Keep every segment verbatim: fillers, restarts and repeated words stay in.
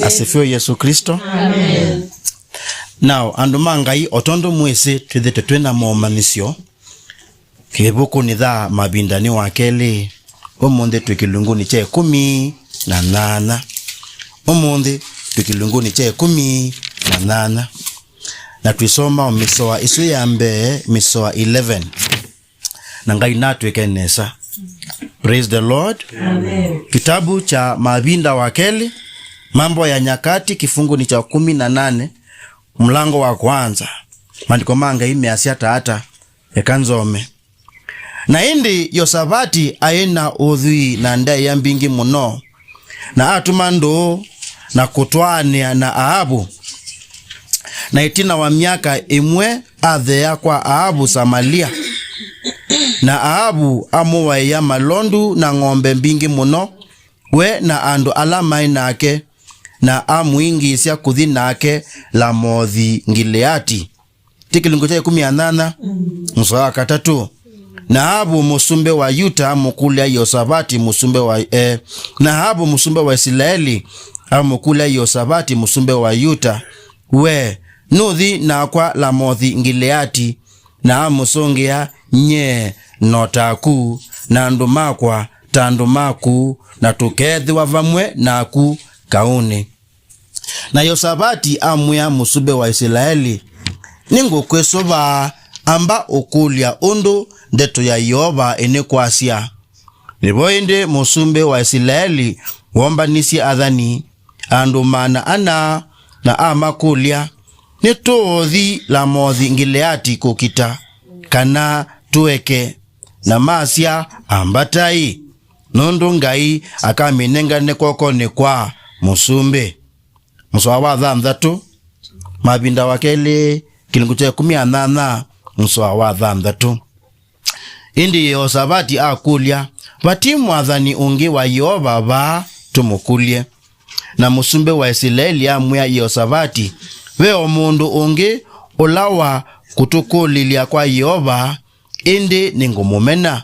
Asifiwe Yesu Kristo. Now, andũ ma Ngai, o tondũ mwĩsĩ twĩthĩte twĩ na momanyĩsyo kĩvũkũnĩ tha Mavindanĩ wa kelĩ, ũmũnthĩ twĩ kĩlungunĩ kya ĩkũmi na nyanya. Ũmũnthĩ twĩ kĩlungunĩ kya ĩkũmi na nyanya. Na twĩsoma mĩsoa ĩsu ya mbee, mĩsoa eleven. Na Ngai natwĩke nesa. Praise the Lord. Amen. Kitabu cha Mavinda wa kelĩ, Mambo ya Nyakati, kifungu ni cha kumi na nane, mlango wa kwanza. Maandĩko ma Ngai measya ta ata? Eka nzome. Na ĩndĩ Yosavati aĩ na ũthwii na ndaĩa mbingĩ mũno, na atũma ndũũ na kũtwaanĩa na Aavu. Na ĩtina wa myaka ĩmwe atheea kwa Aavu Samalia, na Aavu amũwaĩa malondu na ng'ombe mbingĩ mũno, we na andũ ala maĩ nake, na amũingĩĩsya kũthi nake Lamothi Ngileati. Ti kĩlungu kya ĩkũmi na nyanya, mũsoa wa katatũ. Na Aavu mũsumbĩ wa Yuta amũkũlya Yeosavati mũsumbĩ wa, eh, na Aavu mũsumbĩ wa Isilaeli amũkũlya Yeosavati mũsumbĩ wa Yuta, we, nũthi nakwa Lamothi Ngileati? Na amũsũngĩa, nyie no taku, na andũ makwa ta andũ maku, na tũkeethĩwa vamwe naku kaũnĩ. Na Yeosavati amwĩa mũsumbĩ wa Isilaeli, nĩngũkwĩsũva, amba ũkũlya ũndũ ndeto ya Yeova ĩnĩkwasya. Nĩvo ĩndĩ mũsumbĩ wa Isilaeli wombanisye athani, andũ maana ana, na amakũlya, nĩtũũthi Lamothi Ngileati kũkita, kana tũeke? Na masya, ambatai, nũndũ Ngai akamĩnengane kwokonĩ kwa mũsumbĩ. Mũsoa wa thanthatũ, Mavinda wa kelĩ, kĩlungu kya ĩkũmi na nyanya, mũsoa wa thanthatũ. Ĩndĩ Yeosavati akũlya, vati mwathani ũngĩ wa Yeova vaa tũmũkũlye? Na mũsumbĩ wa Isilaeli amwĩa Yeosavati, ve o mũndũ ũngĩ ũla wa kũtũkũlĩlya kwa Yeova, ĩndĩ nĩngũmũmena,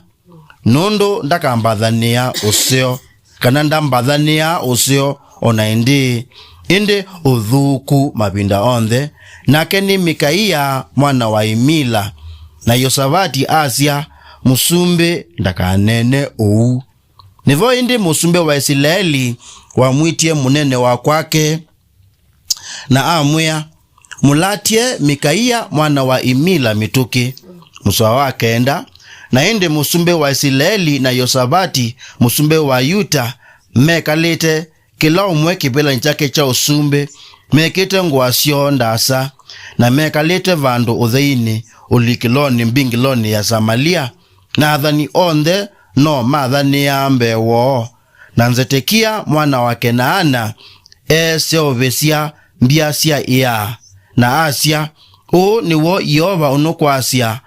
nũndũ ndakambathanĩa ũseo, kana ndambathanĩaa ũseo o na ĩndĩĩ, ĩndĩ ũthũku mavinda onthe. Nake nĩ Mikaia mwana wa Imila. Na Yeosavati asya, mũsumbĩ ndakaneene ũu. Nĩvo ĩndĩ mũsumbĩ wa Isilaeli wamwĩtie mũnene wa kwake, na amwĩa, mũlatye Mikaia mwana wa Imila mĩtũkĩ. Mũsoa wa kenda. Na ĩndĩ mũsumbĩ wa Isilaeli na Yeosavati mũsumbĩ wa Yuta mekalĩte, kĩla ũmwe kĩvĩlanĩ kyake kya ũsumbĩ, mekĩte ngũa syoo ndaasa, na mekalĩte vandũ ũtheinĩ ũlikĩlonĩ mbingĩlonĩ ya Samalia. Na athani onthe no mathanĩaa mbee woo. Na Nzetekia mwana wa Kenaana eeseũvĩsya mbya sya ĩaa, na asya, ũũ nĩw'o Yeova ũnũkwasya,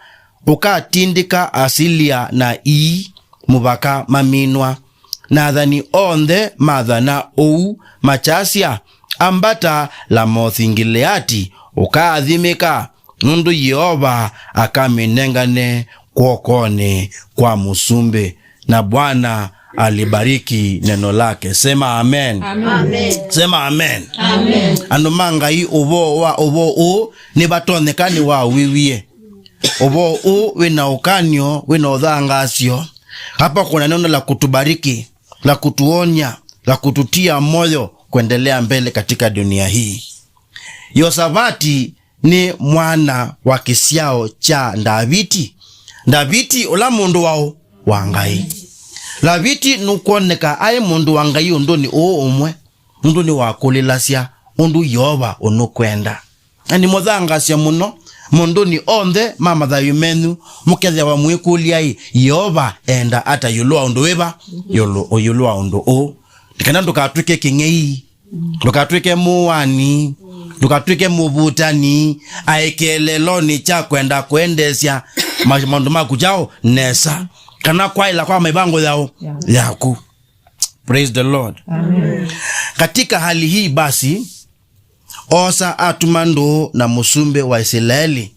ũkatindĩka Asilia na ii mũvaka maminwa. Na athani onthe mathana ũu makyasya, ambata Lamothi Ngileati, ũkaathimĩka, nũndũ Yeova akamĩnengane kw'okonĩ kwa mũsumbĩ, na Bwana alibariki neno lake. Sema amen. Amen. Sema amen. Amen. Andũ ma Ngai, ũvoo wa, ũvoo ũũ nĩvatonyeka nĩwawĩwie. Ũvoo ũũ wĩna ũkany'o, wĩna ũthangaasyo. Hapa kuna neno la kutubariki, la kutuonya, la kututia moyo kuendelea mbele katika dunia hii. Yosavati nĩ mwana wa kĩsyao kya Ndaviti. Ndaviti ũla mũndũ waũ? Wa Ngai. Ndaviti nũkwoneka aĩ mũndũ wa Ngai ũndũnĩ ũũ ũmwe, nũndũ nĩwakũlĩlasya ũndũ Yeova ũnũkwenda. Na nĩmũthangaasya mũno maũndũnĩ onthe ma mathayũ menyu, mũkethĩawa mũikũlya-ĩ, Yeova enda ata ĩũlũ wa ũndũ wĩva? Ĩũlũ, ĩũlũ wa ũndũ ũũ. Nĩ kana ndũkatw'ĩke kĩng'ei, ndũkatw'ĩke mũũani, ndũkatw'ĩke mũvutani, aĩkĩĩlĩlonĩ kya kwenda kũendeesya ma-, maũndũ maku kyaũ nesa, kana kwaĩla kwa mĩvango yaũ? Yaku. Praise the Lord. Amen. Katika hali hii basi, osa atuma ndũũ na mũsumbĩ wa Isilaeli.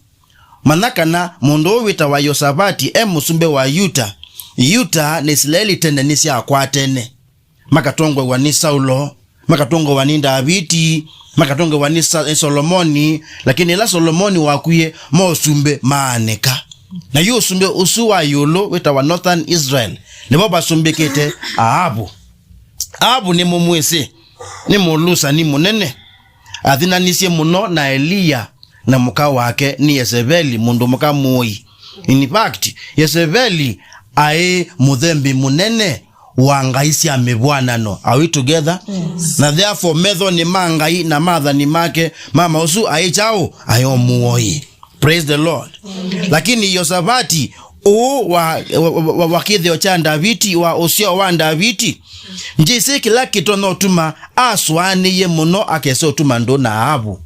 Manya kana mũndũ ũũ wĩtawa Yosavati e mũsumbĩ wa Yuta. Yuta na Isilaeli tene nĩsyakwatene, makatongoew'a nĩ Saulo, makatongoewa nĩ Ndaviti, makatongoewa nĩ Sa-, Solomoni, lakini ĩla Solomoni wakwie, mosumbĩ maanĩka. Na yu ũsumbĩ ũsu wa ĩũlũ wĩtawa Northern Israel, nĩvo vasumbĩkĩte Aavu. Aavu nĩmũmwĩsĩ, nĩ mũlusani mũnene. Athinanisye mũno na Eliya na mũka wake nĩ Yeseveli, mũndũ mũka mũoi. In fact, Yeseveli aĩ mũthembi mũnene wa ngai sya mĩvw'anano. Are we together? Yes. Na therefore, methonĩ ma Ngai na mathani make, mama ũsu aĩ kyaũ? Aĩ o mũoi. Praise the Lord. Amen. Lakini Yosavati, ũũ wa, wa, wa, wa, wa kĩthĩo kya Ndaviti, wa ũsyao wa Ndaviti, njĩsĩ kĩla kĩtonya ũtuma asũanĩie mũno akese ũtuma ndũ na Aavu.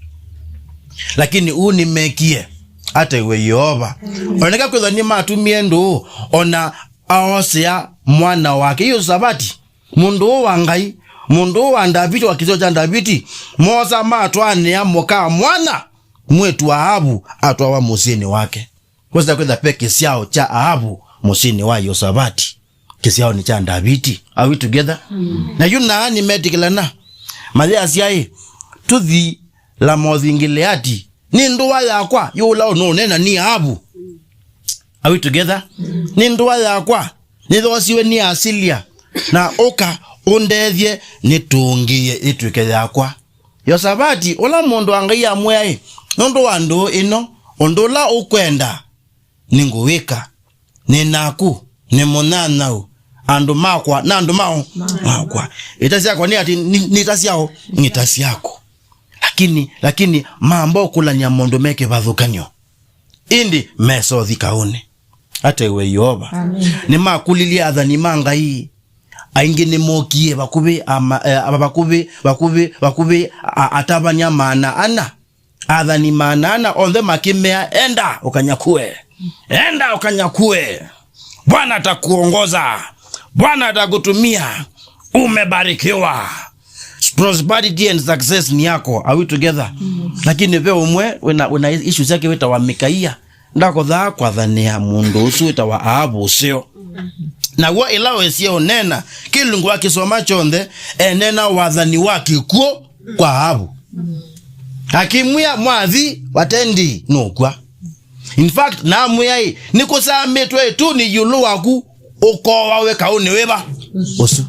Lakini ũu nĩmekie, ataiwe Yeova. Oneka kwĩthwa nĩmatumie ndũũ, ona aosea mwana wake Yosavati, mũndũ ũũ wa Ngai, mũndũ ũũ wa Ndaviti, wa kĩsio kya Ndaviti, moosa matwaanĩa mũka mwana mwĩĩtu wa Aavu atwawa mũsyĩnĩ wake. Kwĩsa kwĩtha pe kĩsyao kya Aavu mũsyĩnĩ wa Yosavati, kĩsyaonĩ kya Ndaviti. Are we together? Mm. Na yu naa nĩmetĩkĩlana. Mayasya ĩ, tũthi Lamothu Ngileati, nĩ ndũa yakwa yũla ũnũũneena nĩ Aavu. Are we together? Nĩ ndũa yakwa nĩthoosiwe nĩ Asilia, na ũka ũndethye nĩtũngĩĩe yĩtw'ĩke yakwa. Yosavati, ũla mũndũ wa Ngai amwĩa-ĩ, nũndũ wa ndũũ ĩno, ũndũ ũla ũkwenda nĩngũwĩka. Nĩ naku, nĩ mũnyanyaũ, andũ makwa na andũ mao makwa. Ita syakwa nĩ ati nĩ, nĩ ta syao, nĩ ta syaku. Lakini, lakini mamba ũkũlany'a maũndũ me kĩvathũkany'o. Ĩndĩ mesothi kaũnĩ. Ataiwe Yeova. Amen. Nĩmakũlilye athani ma Ngai. Aingĩ nĩmokie vakuvĩ ama, eh, vakuvĩ, vakuvĩ, vakuvĩ a, atavany'a maana ana. Athani maana ana onthe makĩmea, "Enda ũkanyakue. Enda ũkanyakue. Bwana atakuongoza. Bwana atakutumia. Umebarikiwa. Prosperity and success ni yako." Are we together? Mm. Lakini ve ũmwe wĩna, wĩna issue syake wĩtawa Mikaia. Ndakothaa kwathanĩa mũndũ ũsu wĩtawa Aavu ũseo. Naw'o ĩla wesie ũneena, kĩlungu akĩsoma kyonthe, eneena wathani wa kĩkw'ũ kwa Aavu. Akĩmwĩa, "Mwathi, watendi nũkw'a." In fact, namwĩa-ĩ, "Nĩkũsamĩtwe ĩtunĩ ĩũlũ waku, ũkowawe kaũnĩ wĩva ũsu."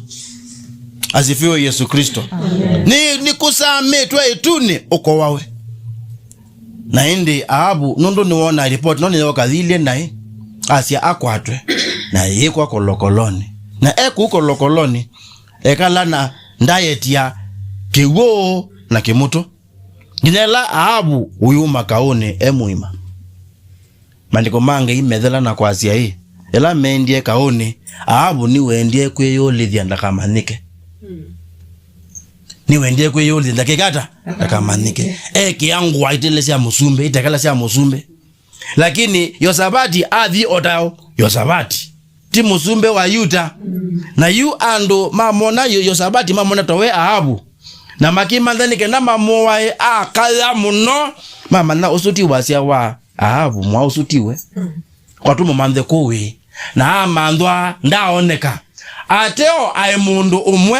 Asifiwe Yesu Kristo. Amen. Nĩ, nĩkũsamĩtwe ĩtunĩ, ũkowawe. Na ĩndĩ Aavu, nũndũ nĩwona ripoti, no nĩyooka yilye naĩ, asya akwatwe, na yĩkwa kolokolonĩ. Na e kũu kolokolonĩ, ekala na diet ya kĩw'ũ na kĩmũtũ. Nginya ĩla Aavu ũyuma kaũnĩ e mũima. Maandĩko ma Ngai methela na kwasya ĩ, ĩla meendie kaũnĩ, Aavu nĩwendie kwĩyũlĩthya ndakamanyĩke. Nĩwendie kwĩyũlĩthya ndakĩka ata? Ndakamanyĩke. Ekĩa ngũa itele sya mũsumbĩ, itekela sya mũsumbĩ. Lakini Yosavati athi o tayo Yosavati. Ti mũsumbĩ wa Yuta. Na yu andũ mamona Yo-, Yosavati mamona ta we Aavu. Na makĩmantha nĩ kenda mamũae akaya mũno. Mamanya ũsu ti wasya wa Aavu, mwa ũsu tiwe. Kwatũ mũmanthe kũwĩ. Na amanthwa ndaoneka. Ateo aĩ mũndũ ũmwe.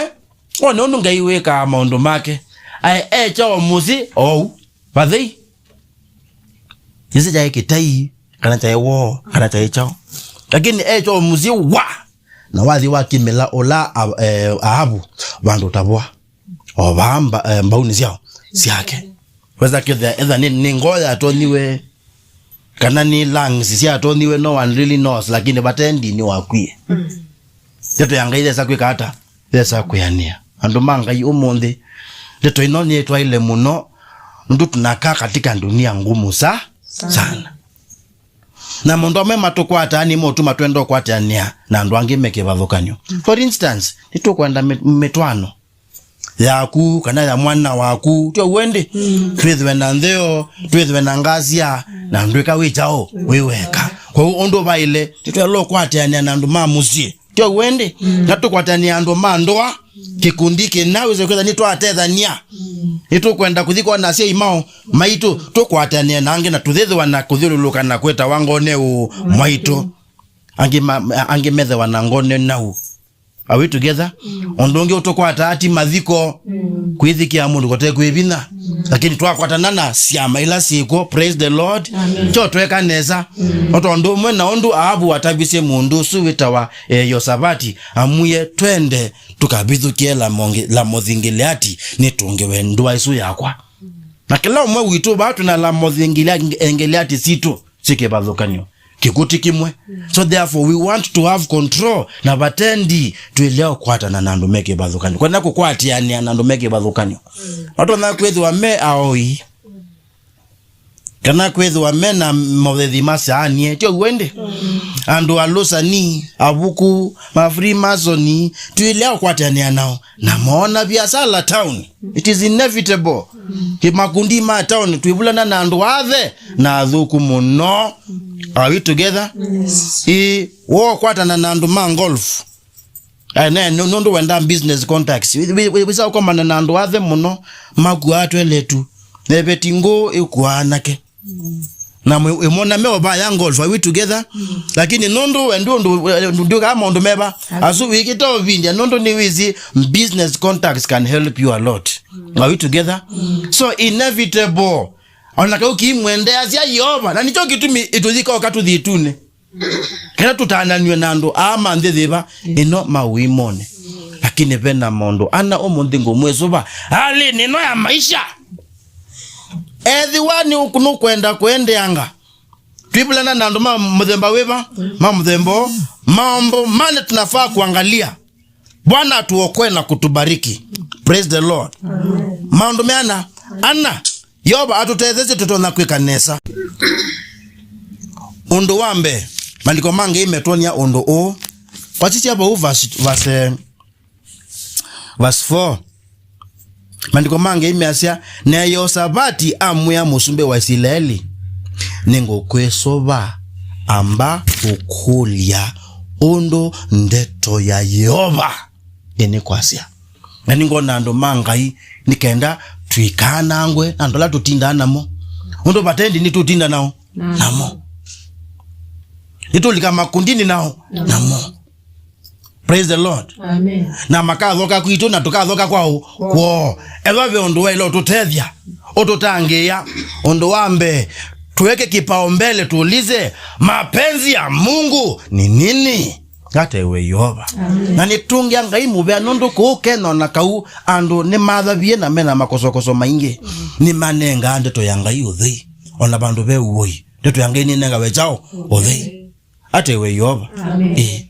One ũndũ Ngai wĩkaa maũndũ make. Aĩ ekya o mũsyĩ ou. Vathei. Ĩsĩ kyaĩ kĩtai, kana kyaĩ woo, kana kyaĩ kyaũ. Lakini ekya o mũsyĩ wa. Na wathi wakimĩla ũla A-, eh, Aavu vandũ ũtavwa. O vaa mba-, eh, mbaunĩ syao, syake. Wesa kĩthĩa, etha nĩ, nĩ ngoo yatonyiwe, kana nĩ lungs syatonyiwe, no one really knows, lakini vatendi nĩwakwie. Ndeto ya Ngai yesa kwĩka ata? Yesa kwĩanĩa. Andũ ma Ngai ũmũnthĩ, ndeto ĩno nĩtwaĩle mũno, nũndũ tunakaa katika dunia ngumu sa-, sana. Na maũndũ amwe matũkwataa nĩ motuma twenda ũkwatanĩa na andũ angĩ me kĩvathũkany'o. For instance, nĩtũkwenda mĩ-, mĩtwaano yaku kana ya mwana waku, tyo w'o ĩndĩ? Mm. Twĩthwe na ntheo, twĩthwe na ngasya, na ndwĩka wĩ kyaũ, wĩ weka. Kwoou ũndũ vaĩle, tũtwela ũkwatanĩa na andũ ma mũsyĩ. Tyo w'o ĩndĩ? Mm. Na tũkwatanĩa andũ ma ndũa, kĩkundi kĩna, wĩse kwĩtha nĩtwatethania. Mm. Nĩtũkwenda kũthi kwona asyai mao, maitũ, tũkwatanĩa na angĩ na tũthĩthĩwa na kũthyũlũlũka na kwĩtawa ngone ũ, mwaitũ. Angĩ ma-, angĩ methĩwa na ngone nau. Are we together? Ũndũ ũngĩ ũtũkwataa ti mathiko, kwĩthĩkĩa mũndũ kote kwĩ vinya. Lakini twakwatana na syama ila syĩkw'o, praise the Lord, kyo tweka nesa. O tondũ ũmwe na ũndũ Aavu watavisye mũndũ ũsu wĩtawa, eh, Yosavati, amwĩe, "Twende tũkavithũkĩe Lamongi-, Lamothi-Ngileati, nĩtũngĩwe ndũa ĩsu yakwa." Na kĩla ũmwe witũ vaa twĩ na Lamothi-Ngileati sitũ syĩ kĩvathũkany'o kĩkuti kĩmwe. So therefore we want to have control na vatendi twĩlea ũkwatana na andũ me kĩvathũkany'o. Kwenda kũkwatĩanĩa na andũ me kĩvathũkany'o. Matonya kwĩthĩwa me aoi. Kana kwĩthĩwa me na mothethi masaanie. Tyo w'o ĩndĩ? Andũ alũsani, avuku, ma Freemason, twĩlea ũkwatĩanĩa nao. Na moona viasala town. It is inevitable. Kĩmakundi ma town, twĩvulana na andũ athe na athũku mũno. Are we together? Yes. Ĩ, wokwatana na andũ ma golf. Ene, nũ-, nũndũ wenda business contacts. Wi-, wi-, wi-, wĩsa ũkomana na andũ athe mũno, makuaa tweletu. Neveti ngũ ĩkuaa anake. Na mwe-, ĩmona me ovaya golf, are we together? Lakini nũndũ we ndũ-, ndũ-, ndwĩkaa maũndũ meva. Asu wĩkĩte ũvindya, nũndũ nĩwĩsĩ business contacts can help you a lot. Are we together? So inevitable. Ona kau kimwendeasya Yeova, na nĩkyo kĩtumi ĩtũyĩka ũka tũthi ĩtunĩ. Kena tũtananw'e na andũ aa ma nthĩ yĩva ĩno ma ũimone. Lakini ve na maũndũ ana ũmũnthĩ ngũmwĩsũva halĩnĩ ĩno ya maisha. Ethĩwa nĩ ũkũ-, nũkwenda kũendeanga, twĩvulana na andũ ma mũthemba wĩva, ma mũthemba ũũ, mambo mane tunafaa kuangalia. Bwana atuokoe na kutubariki. Praise the Lord. Amen. Maũndũ meana, ana, Yeova atũtetheesye tũtonya kwĩka nesa. Ũndũ wa mbee, maandĩko ma Ngai metwonia ũndũ ũũ. Kwasisya vau verse, verse, eh, verse four. Maandĩko ma Ngai measya, na Yeosavati amwĩa mũsumbĩ wa Isilaeli, "Nĩngũkwĩsũva, amba ũkũlya ũndũ ndeto ya Yeova ĩnĩkwasya." Na nĩngona andũ ma Ngai nĩ kenda tũikaanangwe na andũ ala tũtindaa namo. Ũndũ vatendi nĩtũtinda nao namo. Nĩtũlika makundini nao namo. Praise the Lord. Amen. Na makathoka kwitũ na tũkathoka kwao kwoo. Ethwa ve ũndũ waĩle ũtũtethya, ũtũtangĩĩa. Ũndũ wa mbee, tuweke kipaumbele, tuulize, mapenzi ya Mungu ni nini? Atewe Yeova. Amen. Na nĩtũngĩa Ngai mũvea nũndũ kũu Kenya ona kau andũ nĩmathavie na mena makosokoso maingĩ, nĩmanengaa ndeto ya Ngai ũthei. Ona vandũ ve ũoi, ndeto ya Ngai nĩnengawe kyaũ? Ũthei. Atewe Yeova. Amen. Ĩĩ.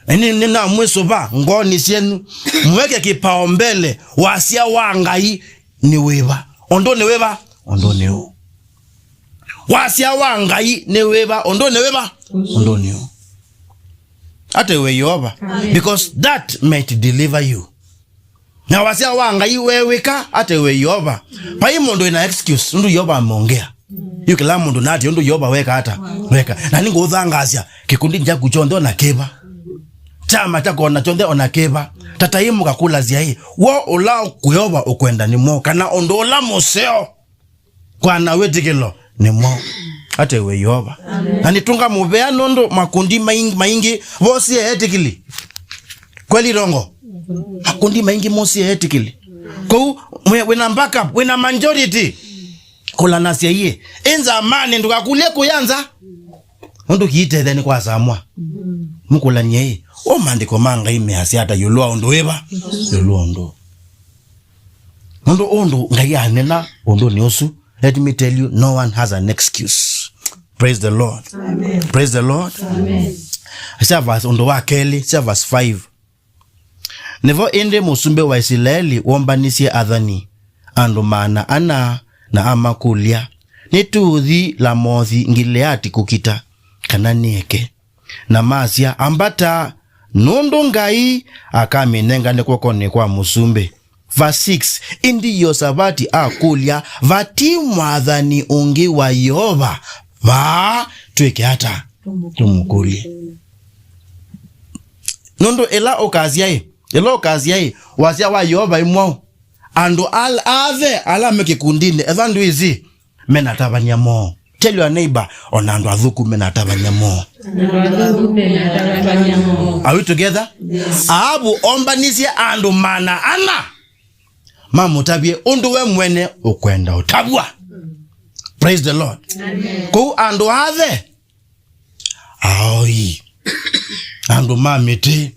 Na nĩ, nĩnamwĩsũva ngoonĩ syenyu, mweke kipaumbele, wasya wa Ngai nĩ wĩva? Ũndũ nĩ wĩva? Ũndũ nĩ ũũ. Wasya wa Ngai nĩ wĩva? Ũndũ nĩ wĩva? Ũndũ nĩ ũũ. Atewe Yeova. Amen. Because that might deliver you. Na wasya wa Ngai weewĩka, atewe Yeova. Vai mũndũ wĩna excuse, nũndũ Yeova ameongea. Yu kĩla mũndũ nati ũndũ Yeova weka ata? Weka. Na nĩngũũthangaasya, kĩkundi kyaku kyonthe ona kĩva. Kyama kyaku ona kyonthe ona kĩva. Tata ĩ mũkakũlasya ĩ, wo ũla Yeova ũkwenda nĩ mwaũ, kana ũndũ ũla mũseo kwana wĩtĩkĩlo nĩ mwaũ? Atewe Yeova. Amen. Na nĩtũnga mũvea nũndũ makundi maing-, maingĩ vosie etĩkĩli. Kweli rongo? Makundi maingĩ mosie etĩkĩli. Kũu, mwe-, wĩna backup, wĩna majority. Kũlanasya iye. Ĩ nza mani, ndũkakũlye kũya nza. Ũndũ kiitethya nĩ kwasamwa. Mũkũlany'e ĩ, o maandĩko ma Ngai measya ata ĩũlũ wa ũndũ wĩva? Ĩũlũ wa ũndũ. Nũndũ ũndũ Ngai anena ũndũnĩ ũsu, let me tell you, no one has an excuse. Praise the Lord. Amen. Praise the Lord. Amen. Sya verse, ũndũ wa kelĩ, sya verse five. Nĩvo ĩndĩ mũsumbĩ wa Isilaeli wombanisye athani, andũ maana ana, na amakũlya, "Nĩtũũthi Lamothi Ngileati kũkita, kana nĩeke?" Na masya, "Ambata, nũndũ Ngai akamĩnengane kw'okonĩ kwa mũsumbĩ." Verse six, ĩndĩ Yeosavati akũlya, "Vati mwathani ũngĩ wa Yeova vaa, twĩke ata? Tũmũkũlye." Nũndũ ĩla ũkasya ĩ, ĩla ũkasya ĩ, wasya wa Yeova ĩ mwaũ? Andũ al-, athe ala me kĩkundinĩ, ethwa ndwĩsĩ, menatavany'a moo. Tell your neighbor, ona andũ athũku mena atavany'a moo. Andũ athũku mena atavany'a moo. Are we together? Yes. Ahabu ombanisye andũ maana ana mamũtavye ũndũ we mwene ũkwenda ũtavw'a. Praise the Lord. Amen. Kũu andũ athe, aoi, andũ ma mĩtĩ,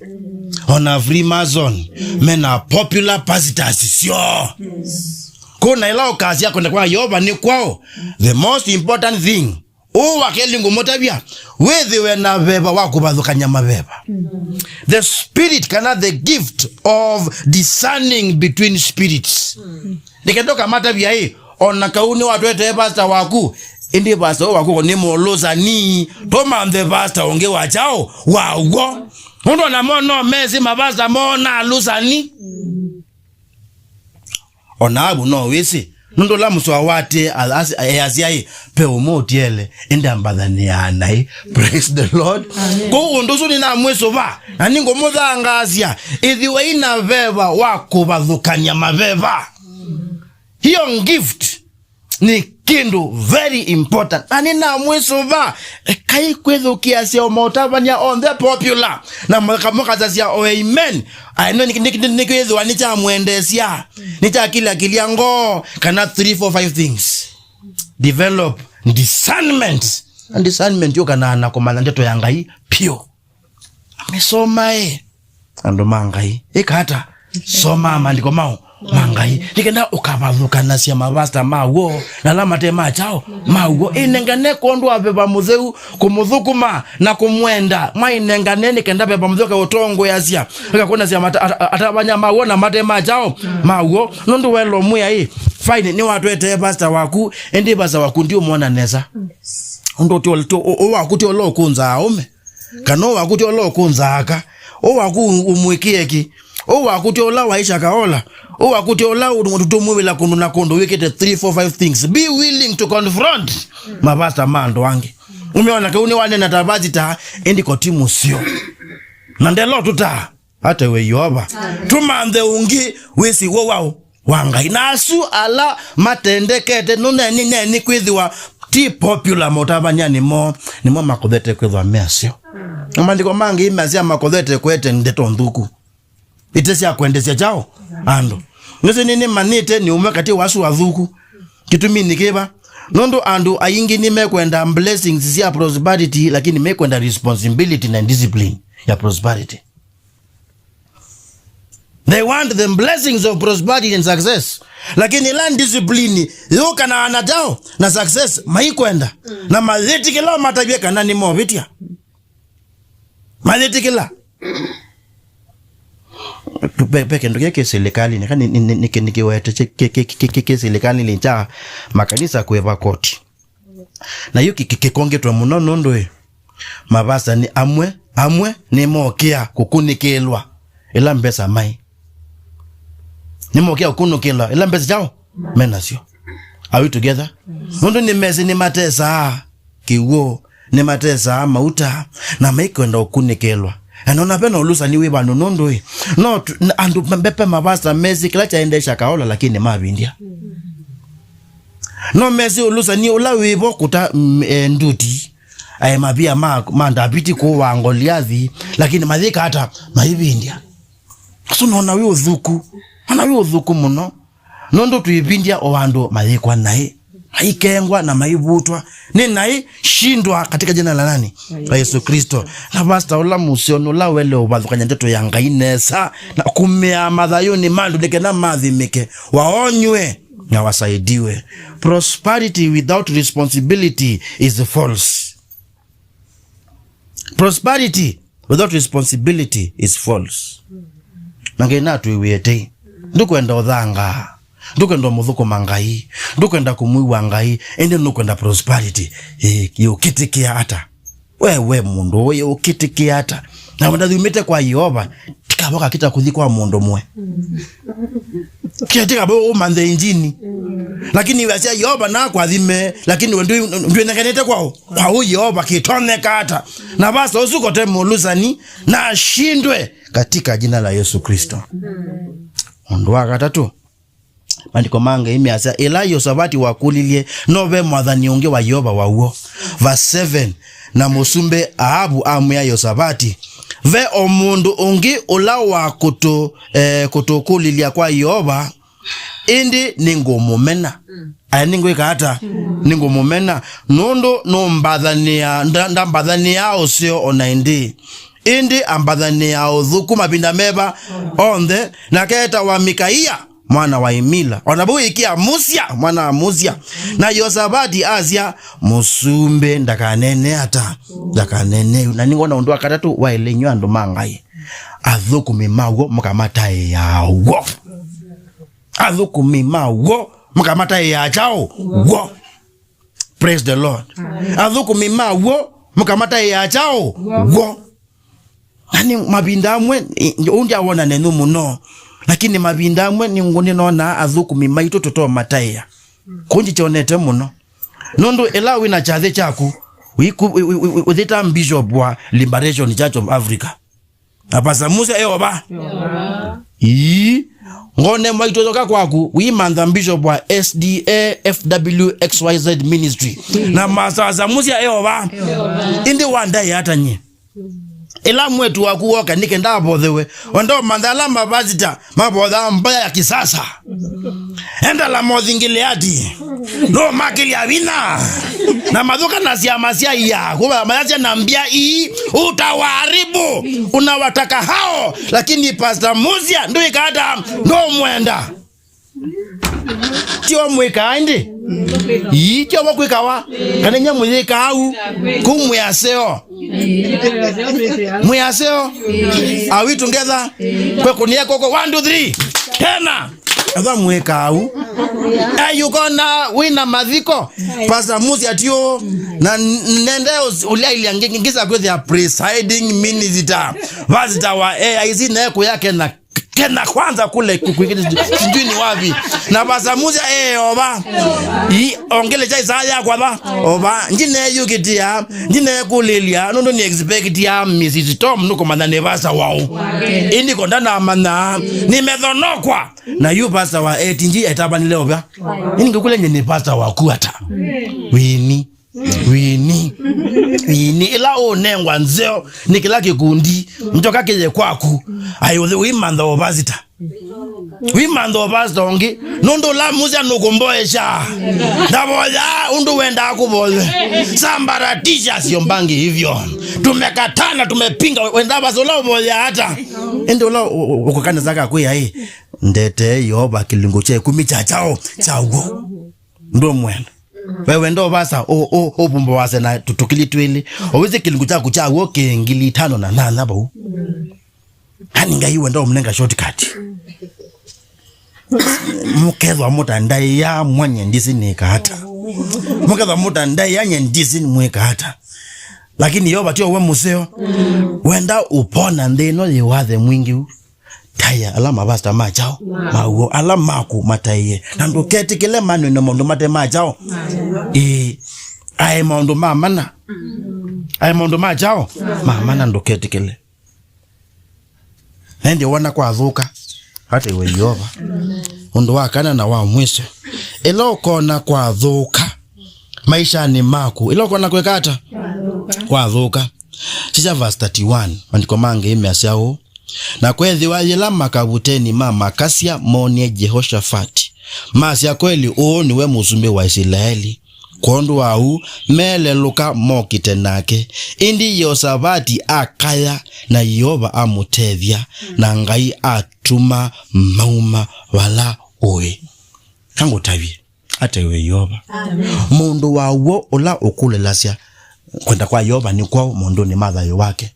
ona Freemason, mena popular pastors syoo. Kũu na ĩla ũkasya kwenda kwa Yeova nĩ kwaũ, the most important thing, ũũ wa kelĩ ngũmũtavya, wĩthĩwe na veva wa kũvathũkany'a maveva. The spirit kana the gift of discerning between spirits. Nĩkenda ũkamatavya ĩ, ona kau nĩwatwetee pastor waku, ĩndĩ pastor ũũ waku nĩ mũlũsani, tũmanthe pastor ũngĩ wa kyaũ, wa w'o. Nũndũ ona mo no mesĩ mapasta moo na alũsani. Ona Ahabu no wĩsĩ, nũndũ ũla mũsoa wate easya ĩ, pe ũmwe ũtiele, ĩndĩ ambathanĩaa naĩ. Praise the Lord. Amen. Kwoou ũndũ ũsu nĩnamwĩsũva, na nĩngũmũthangaasya, ĩthĩwai na veva wa kũvathũkany'a maveva. Hiyo gift nĩ kĩndũ very important. Na nĩnamwĩsũva, ekai kwĩthũkĩasya o maũtavany'a onthe popular. Na mũka-, mũkasasya o amen. Aĩ, no, nĩ, nĩ, nĩ, nĩkwĩthĩwa nĩkyamwendeesya. Nĩkyakilakilya ngoo. Kana three, four, five things. Develop discernment. Na discernment yũkanaa na kũmanya ndeto ya Ngai vyũ. Amĩsomae, andũ ma Ngai. Ĩka ata? Somaa maandĩko maũ ma Ngai. Nĩ kenda ũkavathũkanasya mavasta ma w'o na ala mate ma kyaũ, ma w'o. Ĩnengane kwondũ wa veva mũtheu, kũmũthũkũma na kũmwenda. Mwainengane nĩ kenda veva mũtheu akaũtongoeasya, akakwonasya mata-, ata-, atavany'a ma w'o na mate ma kyaũ, ma w'o. Nũndũ welo mwĩa ĩ, fine, nĩwatwetee pasta waku, ĩndĩ pasta waku ndiũmwona nesa. Ũndũ ti ũ-, ti ũ-, ũ-, waku ti ũla ũkũnzaa aũme. Kana ũwakũtya ũla ũkũnzaa aka, ũwakũ ũmwĩkĩe kĩ, ũwakũtya ũla waisha kaola, ũwakũtya ũla ũndũ mũndũ tũmwĩwĩla kũndũ na kũndũ wĩkĩte three, four, five things. Be willing to confront mavasta ma andũ angĩ. Ũmeona kau nĩwanena ta vasita, ĩndĩ ko ti mũseo. Na ndelo tũtaa. Ata we Yeova. Amen. Tũmanthe ũngĩ wĩsĩ w'o waũ wa Ngai. Na asu ala matendekete nũneni neni kwĩthĩwa ti popular maũtavany'anĩ moo, nĩmo makothete kwĩthwa me aseo. Na maandĩko mangĩ measya makothete kwete ndeto nthũku. Ite sya kwendesya kyaũ andũ. Nĩsĩ nĩnĩmanyĩte nĩ ũmwe katĩ wa asu athũku. Kĩtumi nĩ kĩva? Nũndũ andũ aingĩ nĩmekwenda blessings sya prosperity, lakini mekwenda responsibility na discipline ya prosperity. They want the blessings of prosperity and success. Lakini ĩla discipline yũkanaa na kyaũ na success maikwenda. Na mayĩtĩkĩla matavye kana nĩmovĩtya. Mayĩtĩkĩla. Ve, ve kĩndũ kĩ, kĩ silikalĩnĩ, kana nĩ, nĩ, nĩ, nĩkĩwete kĩ, kĩ, kĩ silikalĩnĩ kya makanisa kũĩva koti. Na yu kĩ, kĩ, kĩkongĩtwe mũno nũndũ ĩ, mavasta nĩ amwe, amwe nĩmokĩa kũkunĩkĩlwa ĩla mbesa mai. Nĩmokĩa kũkunĩkĩlwa ĩla mbesa kyaũ menasyo. Are we together? Nũndũ nĩmesĩ nĩmatesaa kĩw'ũ, nĩmatesaa mauta, na maikwenda ũkunĩkĩlwa. Na nona vena ũlũsani wĩ vandũ nũndũ ĩ, no tu-, n-, andũ mbepe mavasta mesĩ kĩla kyaendesha kaola, lakini mavindya. No mesĩ ũlũsani ũla wĩvo kũta, mm, e, nduti, e, mavia ma, ma Ndaviti kũũa Ngoliathi, lakini mayĩka ata? Maivindya. Asu nona wĩ ũthũku. Nona wĩ ũthũku mũno. Nũndũ twĩvindya o andũ mayĩkwa naĩ, maikengwa na maivutwa. Nĩ naĩ shindwa katika jina la nani? La Yesu Kristo. Na vasta ũla mũseo nĩ ũla wele ũvathũkanya ndeto ya Ngai nesa na kumĩa mathayũnĩ ma andũ nĩ kenda mathimĩke, waonywe na wasaidiwe. Prosperity without responsibility is false. Prosperity without responsibility is false. Na Ngai natwĩw'ĩe tei. Ndũkwenda ũthangaa. Ndũkwenda ũmũthũkũma Ngai. Ndũkwenda kũmwĩw'a Ngai. Ĩndĩ nũkwenda prosperity. Ĩ, yũkĩtĩkĩa ata? We, we mũndũ ũyũ ũkĩtĩkĩa ata? Na wenda thumĩte kwa Yeova. Tikavoka kita kũthi kwa mũndũ mwe. Kĩtika bo ũmanthe injini. Lakini wasya Yeova na kwathime, lakini we ndwĩ-, ndwĩnenganĩte kwa ũ? Kwa ũ Yeova kĩtonyeka ata? Na vasta ũsu kote mũlũsani, na ashindwe katika jina la Yesu Kristo. Ũndũ wa katatũ, Maandĩko ma Ngai measya, ĩla Yeosavati wakũlilye, no ve mwathani ũngĩ wa Yeova wa w'o. Verse seven, na mũsumbĩ Aavu amwĩa Yeosavati, ve o mũndũ ũngĩ ũla wa kũtũ, eh, kũtũkũlilya kwa Yeova, ĩndĩ nĩngũmũmena. Aya, nĩngwĩka ata? Nĩngũmũmena, nũndũ nũmbathanĩa, nda-, ndambathanĩaa ũseo o na ĩndĩĩ, ĩndĩ ambathanĩaa ũthũku mavinda meva onthe. Nake etawa Mikaia, mwana wa Imila, o na vau ĩkĩa Musia, mwana wa Musia. Na Yeosavati asya, mũsumbĩ ndakanene ata? Ndakanene ũu. Na nĩngwona ũndũ wa katatũ waĩle inyw'ĩ andũ ma Ngai. Athũkũmi ma w'o mũkamataĩaa w'o. Athũkũmi ma w'o mũkamataĩaa kyaũ? W'o. Praise the Lord. Amen. Athũkũmi ma w'o mũkamataĩaa kyaũ? W'o. W'o. Na nĩ mavinda amwe, ĩ, ũu ndyawona nenyu mũno, lakini mavinda amwe nĩ ngũ nĩnonaa athũkũmi maitũ tũtomataĩa. Kũu ndyĩkyonete mũno. Nũndũ ĩla wĩ na kyathĩ kyaku, wĩku-, wĩ-, wĩ-, wĩ-, wĩthĩta bishop wa Liberation Church of Africa, na Pastor Musia e o va? Ĩĩ. Ngone mwaitũ yoka kwaku, wĩmantha bishop wa S D A F W X Y Z ministry. Na Pastor Musia e o va? Ĩndĩ wandaĩ ata nyie? Ĩla mwĩĩtu waku woka, nĩkĩ ndavothewe? Wenda ũmantha ala mavasita mavothaa mboya ya kisasa. Enda Lamothi Ngileadi. Nũmakĩlya vinya. Na mathũka na syama sya ia. Kuva mayasya na mbia ii, utawaharibu. Unawataka hao. Lakini Pastor Musia, ndũĩka ata? Ndũmwenda. Tio mwĩkaa ĩndĩ? Ii, tio vo kwĩkawa? Kana inyia mũyĩkaa au? Kũu mwĩ aseo. Mwĩ aseo? Are we together? Kwe kũnia koko. One, two, three. Tena. Ethwa mwĩkaa au. Eh, yũkona wĩ na mathiko. Pastor Musia tio. Na n-, nende ũs-, ũlyailya ngĩ-, ngĩ-, ngĩsa kwĩthĩa presiding minister. Pastor wa A I C ne kũya Kenya. Kenya Kwanza kule ku-, ku-, sijui ni wapi. Na Pastor Musia e o va? Ii, ongele chai saa yakwa va? O va. Ndineyũkĩtia, ndinekũlĩlya, nũndũ nĩ expectia Missus Tom nũkũmanya nĩ pastor waũ. Ĩndĩ ko ndanamanya, nĩmethonokwa. Na yu pastor wa A T G etavanile o va? Ĩndĩ ngĩkũlya nye nĩ pastor waku ata? Wĩni. Wĩni. Wĩni. Ĩla ũnengwa nzeo nĩ kĩla kĩkundi, njoka kĩye kwaku. Ai, ũthi wĩmantha o pastor. Wĩmantha o pastor ũngĩ. Nũndũ ũla Musa nũkũmboesha. Ndavoya ũndũ wendaa kũvoywe. Sambaratisha, siombangi hivyo. Tumekataa na tumepinga. Wenda basi ũla ũvoya ata? Ĩndĩ ũla ũ-, ũ-, ũkũkanisa kakwĩa ĩ, ndetee Yeova kĩlungu kya ĩkũmi kya kyaũ? Kyaw'o. Ndũmwenda. We wenda ũvasa, ũ-, ũ-, ũvumba wase na tũtũkili twĩlĩ. Ũwĩsĩ kĩlungu kyaku kya w'o kĩ ngili itano na nana vau. Ani Ngai wenda ũmnenga shortcut. Mũkethwa mũtandaĩa mwa nye ndisi nĩka ata. Mũkethwa mũtandaĩa nye ndisi mwĩka ata. Lakini Yeova tio we mũseo. Wenda ũpona nthĩ ĩno yĩ wathe mwingĩ u. Taĩa ala mavasta ma kyaũ? Ma w'o, ala maku mataĩe. Na ndũketĩkĩle manw'e na maũndũ mate ma kyaũ? Ĩĩ. Aĩ maũndũ ma mana. Aĩ maũndũ ma kyaũ? Ma mana, ndũketĩkĩle. Na ĩndĩ wona kwathũka, ata iwe Yeova. Ũndũ wa kana na wa mwisho. Ĩla ũkona kwathũka maishanĩ maku, ĩla ũkona kwĩka ata? Kwathũka. Sisya verse thirty-one, maandĩko ma Ngai measya ũũ, Na kweethĩwa yĩla makavuteni ma makasya moonie Yehoshafati, masya, Kweli ũũ nĩwe mũsumbĩ wa Isilaeli. Kwondũ wa ũu, meelelũka mokite nake. Ĩndĩ Yeosavati akaya, na Yeova amũtethya, na Ngai atuma mauma vala ũĩ. Kangũtavye. Ata iwe Yeova. Amen. Mũndũ wa w'o ũla ũkũlĩlasya kwenda kwa Yeova nĩ kwaũ maũndũnĩ ma thayũ wake?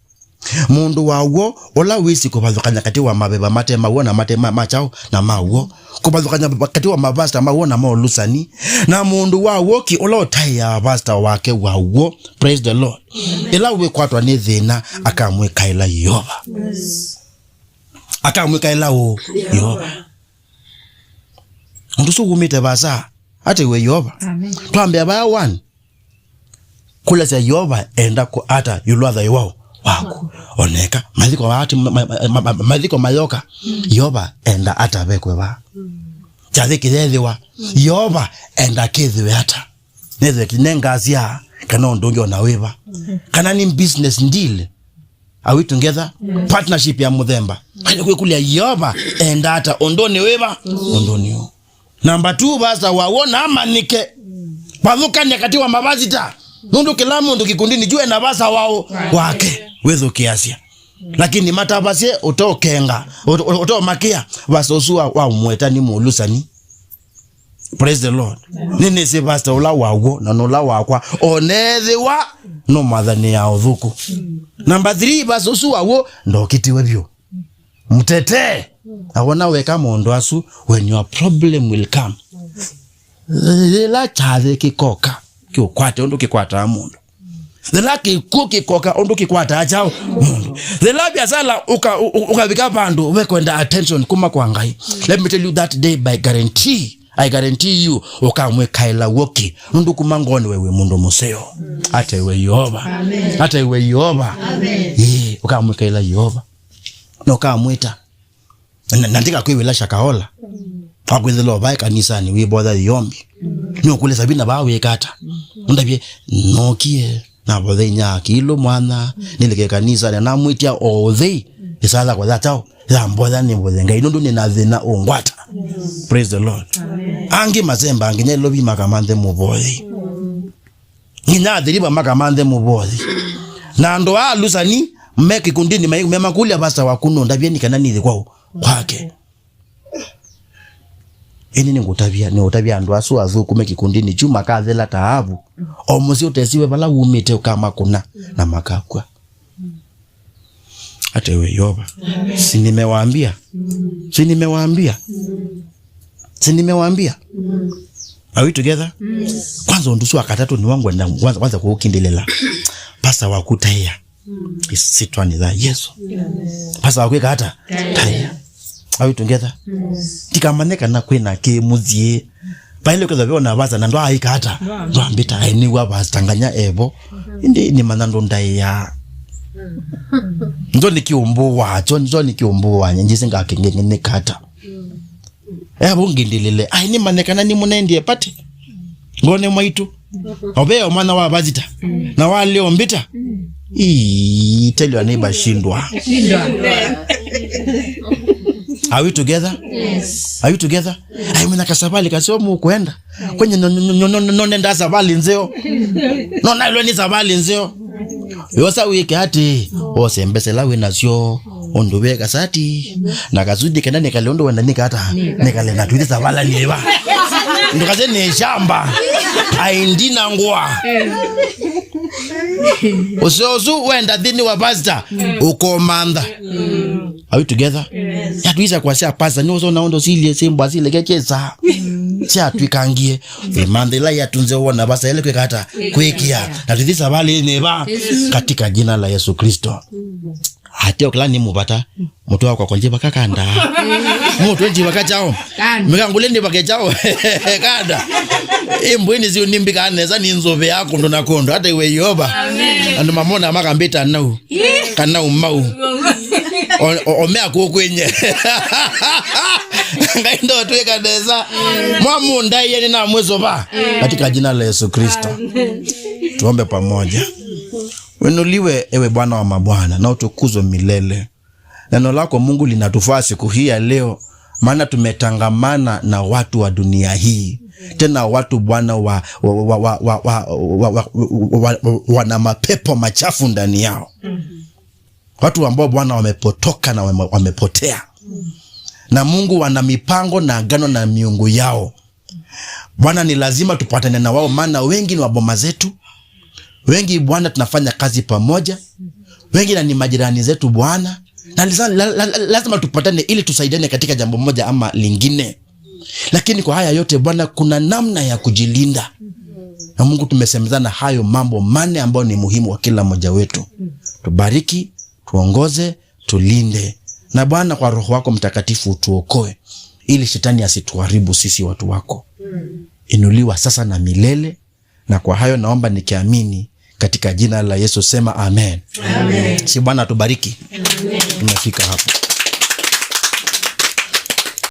Mũndũ wa w'o ũla wĩsĩ kũvathũkany'a katĩ wa maveva mate ma w'o na mate ma, ma kyaũ na ma w'o, kũvathũkany'a katĩ wa mavasta ma w'o na ma ũlũsani, na mũndũ wa w'o ki ũla ũtaĩaa vasta wake wa w'o. Praise the Lord. Ĩla wĩkwatwa nĩ thĩna, akamwĩkaĩla Yeova. Yes. Akamwĩkaĩla ũ? Yeova. Yeova. Ũndũ ũsu wumĩte vaasa, ata iwe Yeova. Amen. Twambĩa vaya one. Kũlasya Yeova enda kũ-, ata ĩũlũ wa thayũ wao waku. Waku. Oneka, mathiko ati, ma-, ma-, ma-, ma-, mathiko mayoka. Mm. Yeova enda ata vekwe va. Mm. kyathĩ kĩyethĩwa, Yeova enda kĩthĩwe ata? Nĩthĩwe kĩnengasya kana ũndũ ũngĩ ona wĩva? Kana nĩ business deal? Are we together? Partnership ya mũthemba. Kana kwĩkũlya Yeova enda ata ũndũnĩ wĩva? Ũndũnĩ ũũ. Namba two, pastor waw'o namanyĩke. Vathũkany'a katĩ wa mavasita. Nũndũ kĩla mũndũ kĩkundinĩ kyu ena pastor wao wake. Wĩthũkĩasya. Lakini matavasye ũtokenga, ũto-, ũtomakĩa, pastor ũsu wa, wa mweta nĩ mũlusani. Praise the Lord. Nĩnĩsĩ pastor ũla waw'o na nũla wakwa, onethĩwa no mwathani ya ũthũku. Namba three, pastor ũsu waw'o ndokĩtiwe vyũ. Mũtetee. Awona weka maũndũ asu, when your problem will come. Yĩla kyathĩ kĩkoka, kĩũkwate ũndũ kĩkwataa mũndũ. Yĩla kĩkw'ũ kĩkoka ũndũ kĩkwataa kyaũ mũndũ. Yĩla biasala ũka-, ũ-, ũ-, ũkavika vandũ wekwenda attention kuma kwa Ngai. Let me tell you that day by guarantee, I guarantee you, ũkamwĩkaĩla w'o ki. Nũndũ kuma ngoonĩ we wĩ mũndũ mũseo. Ata iwe Yeova. Ata iwe Yeova. Ĩĩ, ũkamwĩkaĩla Yeova. Na ũkamwĩta. Na, na ndikakwĩw'ĩla Shakahola. Wakwĩthĩla ũvae kanisanĩ wĩvotha ĩombi. Nĩũkũlya Sabina vaa wĩka ata? Ũndavye, nookie, navotha inya kĩlũ mwana, nĩlike kanisanĩ, namwĩtya o ũthei, ĩsaa yakwa ya kyaũ, ya mboya nĩmboye Ngai, nũndũ nĩna thĩna ũngwata. Praise the Lord. Angĩ masemba, nginya ĩlovi makamanthe mũvoyei. Nginya athĩliva makamanthe mũvoyi. Na andũ aa alusani me kĩkundinĩ mai-, memakũlya, pastor waku nũndavye nĩ kana nĩthi kwao kwake. Ĩndĩ nĩngũtavya, nĩũtavya andũ asu athũku me kĩkundinĩ kyu makathela taavu. O mũsyĩ ũtesiwe vala wumĩte ũkamakũna na makakw'a. Hata iwe Yeova. Si nimewaambia? Si nimewaambia? Si nimewaambia? Are we together? Kwanza ũndũ ũsu wa katatũ nĩw'o ngwenda kwanza, kwanza kũũkindĩlĩla. Pastor waku taĩa. Ĩsyĩtwanĩ ya Yesu. Pastor waku ĩka ata? Taĩa. Are we together? Ndikamanye kana kwĩna kĩ mũsyĩ. Vaĩle kwĩthwa ve ona vasa na ndwaaĩka ata? Ndwambĩta, aĩ nĩw'a vasa nganya evo. Ĩndĩ nĩmanya ndũndaĩa. Njo nĩ kĩũmbũwa, njo, njo nĩ kĩũmbũwa, nje njĩsĩ ngakĩng'eng'enĩka ata. Evo ngindĩlĩle, aĩ nĩmanye kana nĩmũnendie pati. Ngone mwaitũ. Oveo mwana wa vasita. Na wale ombita. Ii, tell your neighbor shindwa. Are we together? Are we together? Ai, mwĩna kasavali kaseo mũkwenda. Kwenye no, no, no, no, no, nenda savali nzeo. No, nailwe nĩ savali nzeo. Yosa wĩke ati, ose mbesela wĩ nasyo. Ũndũ ve kasati. Na kasudi kenda nĩkale ũndũ wenda nĩkata. Nĩkale na tũithi savala nĩva. Ndũkase nĩ shamba. Aindi na ngwa. Ũseo ũsu wenda thĩnĩ wa pastor. Ũkomantha. Are we together? Yes. Yatwisa kwasya pastor, nĩ ũsona ũndũ silie simbo asile kekesa. Siatwikangie. Ĩmantha ĩla yatunze wona pastor ele kwĩka ata? Kwĩkĩa. Na tũthi savalĩnĩ va. Katika jina la Yesu Kristo. Ateo kĩla nĩ mũvata. Mũtwe wakwa kwa njiva kakanda. Mũtwe njiva kachao. Mĩkangũle nĩ vakechao. Kanda. Ĩmbwĩni siu nimbika nesa nĩ nzũvĩ ya kũndũ na kũndũ. Hata iwe Yeova. Andũ mamona makambĩta nau. Kana umau. O, o, omea kũkwĩnye. Ngai ndotwĩka nesa. Mwamũndaie nĩ namwĩsũva. Katika jina la Yesu Kristo. Tuombe pamoja. Uinuliwe, ewe Bwana wa mabwana, na utukuzwe milele. Neno lako Mungu linatufaa siku hii ya leo, maana tumetangamana na watu wa dunia hii. Tena watu, Bwana, wa, wa, wana mapepo machafu ndani yao. Watu ambao, Bwana, wamepotoka na wame-, wamepotea. Na Mungu, wana mipango na agano na miungu yao. Bwana, ni lazima tupatane na wao, maana wengi ni wa boma zetu. Wengi, Bwana, tunafanya kazi pamoja. Wengi na ni majirani zetu, Bwana. Na liza-, la-, la-, la-, lazima tupatane ili tusaidiane katika jambo moja ama lingine. Lakini kwa haya yote, Bwana, kuna namna ya kujilinda. Na Mungu, tumesemezana hayo mambo manne ambayo ni muhimu kwa kila mmoja wetu. Tubariki, tuongoze, tulinde. Na Bwana, kwa Roho wako Mtakatifu utuokoe, ili shetani asituharibu sisi watu wako. Inuliwa sasa na milele. Na kwa hayo naomba nikiamini katika jina la Yesu, sema amen. Amen. Si Bwana atubariki. Amen. Tumefika hapo.